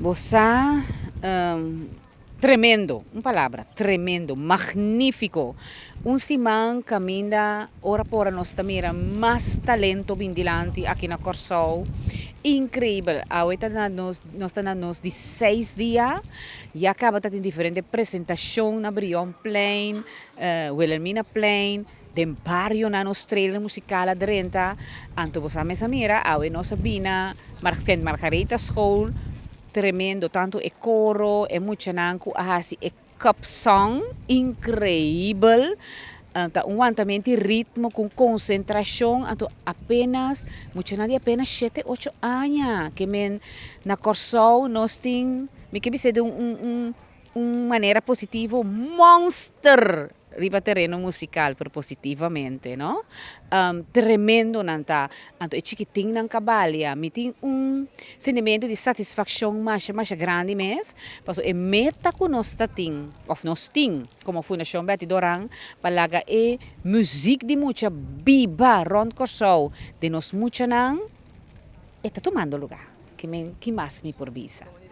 Bo sa, tremendo, un palabra, tremendo, magnífiko. Un siman kaminda ora por ora nos ta mira mas talento bin dilanti aki na Kòrsou. Inkreibel. Awe ta na nos, nos ta na nos di seis dia. Ya kaba ta tin diferente presentashon na Brionplein, Wilhelminaplein, den barionan nos trailer musikal a drenta. Anto bo sa mes a mira, awe nos a bina Sint Margaretha School. Tremendo, tantu e koro, e muchanan ku a hasi e cup song, inkreibel. Ta un wantamentu di ritmo ku konsentrashon, anto apenas muchanan di apenas shete ocho aña. Ke men na Kòrsou nos tin, mi ke bisa den un manera positivo, monster riba tereno musical, pero positivamente, no? Tremendo nan ta. Anto e chikitinnan kabalia. Mi tin un sentimento di satisfakshon masha masha grandi mes, pasobra e meta ku nos ta tin, òf nos tin komo Fundashon Betty Doran, pa laga e muzik di mucha biba rònt Kòrsou den nos muchanan, e ta tumando lugá. Ki men, ki mas mi por bisa?